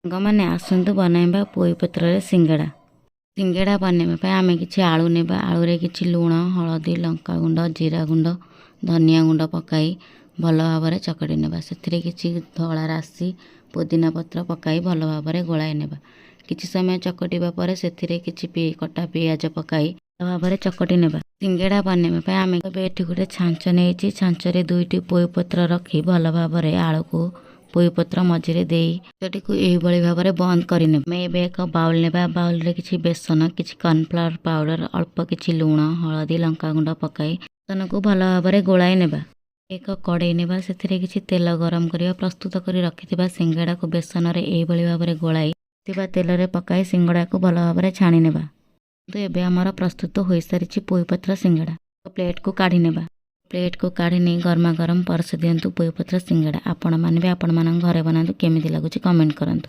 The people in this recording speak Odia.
ସାଙ୍ଗମାନେ, ଆସନ୍ତୁ ବନାଇବା ପୋଇ ପତ୍ରରେ ସିଙ୍ଗଡ଼ା। ସିଙ୍ଗଡ଼ା ବନାଇବା ପାଇଁ ଆମେ କିଛି ଆଳୁ ନେବା। ଆଳୁରେ କିଛି ଲୁଣ, ହଳଦୀ, ଲଙ୍କାଗୁଣ୍ଡ, ଜିରା ଗୁଣ୍ଡ, ଧନିଆ ଗୁଣ୍ଡ ପକାଇ ଭଲ ଭାବରେ ଚକଟି ନେବା। ସେଥିରେ କିଛି ଧଳା ରାଶି, ପୋଦିନା ପତ୍ର ପକାଇ ଭଲ ଭାବରେ ଗୋଳାଇ ନେବା। କିଛି ସମୟ ଚକଟିବା ପରେ ସେଥିରେ କିଛି କଟା ପିଆଜ ପକାଇ ଭଲ ଭାବରେ ଚକଟି ନେବା। ସିଙ୍ଗଡ଼ା ବନାଇବା ପାଇଁ ଆମେ ଏବେ ଏଠି ଗୋଟେ ଛାଞ୍ଚ ନେଇଛି। ଛାଞ୍ଚରେ ଦୁଇଟି ପୋଇ ପତ୍ର ରଖି ଭଲ ଭାବରେ ଆଳୁକୁ ପୋଇ ପତ୍ର ମଝିରେ ଦେଇ ସେଟିକୁ ଏହିଭଳି ଭାବରେ ବନ୍ଦ କରିନେବା। ଆମେ ଏବେ ଏକ ବାଉଲ ନେବା। ବାଉଲରେ କିଛି ବେସନ, କିଛି କର୍ଣ୍ଣଫ୍ଲାୱାର ପାଉଡ଼ର, ଅଳ୍ପ କିଛି ଲୁଣ, ହଳଦୀ, ଲଙ୍କାଗୁଣ୍ଡ ପକାଇ ବେସନକୁ ଭଲ ଭାବରେ ଗୋଳାଇ ନେବା। ଏକ କଡ଼େଇ ନେବା। ସେଥିରେ କିଛି ତେଲ ଗରମ କରିବା। ପ୍ରସ୍ତୁତ କରି ରଖିଥିବା ସିଙ୍ଗଡ଼ାକୁ ବେସନରେ ଏହିଭଳି ଭାବରେ ଗୋଳାଇ ଥିବା ତେଲରେ ପକାଇ ସିଙ୍ଗଡ଼ାକୁ ଭଲ ଭାବରେ ଛାଣି ନେବା। କିନ୍ତୁ ଏବେ ଆମର ପ୍ରସ୍ତୁତ ହୋଇସାରିଛି ପୋଇପତ୍ର ସିଙ୍ଗଡ଼ା। ପ୍ଲେଟକୁ କାଢ଼ି ନେବା। ପ୍ଲେଟକୁ କାଢ଼ି ନେଇ ଗରମା ଗରମ ପରସି ଦିଅନ୍ତୁ ପୋଇପତ୍ର ସିଙ୍ଗଡ଼ା। ଆପଣମାନେ ବି ଆପଣମାନଙ୍କ ଘରେ ବନାନ୍ତୁ। କେମିତି ଲାଗୁଛି କମେଣ୍ଟ କରନ୍ତୁ।